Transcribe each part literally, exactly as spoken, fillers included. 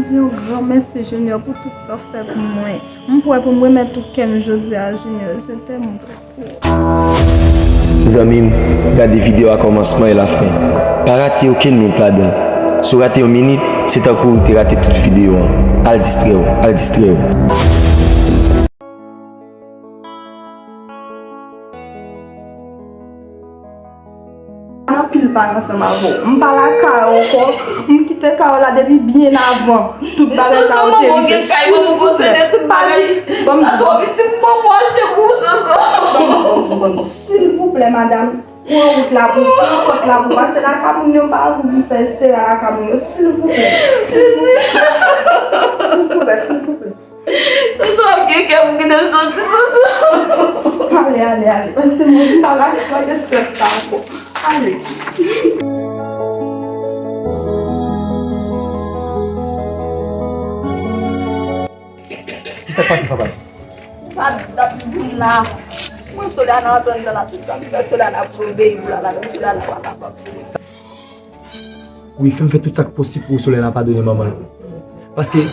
Di yon gran mèsi, Junior, pou tout sa w fè pou mwen. M prè pou m remèt tout kè m jodi a, Junior. Je t'aime beaucoup. Zanmi m, gade videyo a kòmansman e lafen. Pa rate okenn minit ladan l. Si w rate yon minit, se tankou w te rate tout videyo an. Al distrè w, al distrè w. Anpil mal ansanm avè w. M pa lakay ou ankò. M kite kay ou la depi byen avan tout bagay sa yo te rive. Silvouplè. Ban m di. Ban m di. Ban m di. Ban m di. Silvouplè, madanm. Pran wout la pou, pran pòt la pou pase lakay moun yo, m pa anvi vin fè estera lakay moun yo, silvouplè. Silvouplè, silvouplè. Soso ap gen kè pou kite m soti, Soso. Ale, ale, ale. Pase mwen, m pa rate strès sa ankò. Ale. Kisa k pase, papa? Pa dat vin la. Mwen Soliana antann nan la tout sa. Mwen Soliana pou obeyi pou la la. Soliana pa kapab. Wi, fè m fè tout sa k posib pou Soliana padone manman l. Paske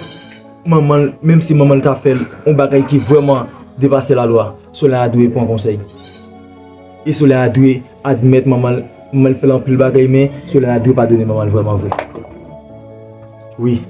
manman l, menm si manman l ta fè l yon bagay ki vrèman depase lalwa, Soliana dwe pran konsèy. E Soliana dwe admèt manman l, manman l fè l anpil bagay, men Soliana dwe padone manman l vrèman vre. Wi,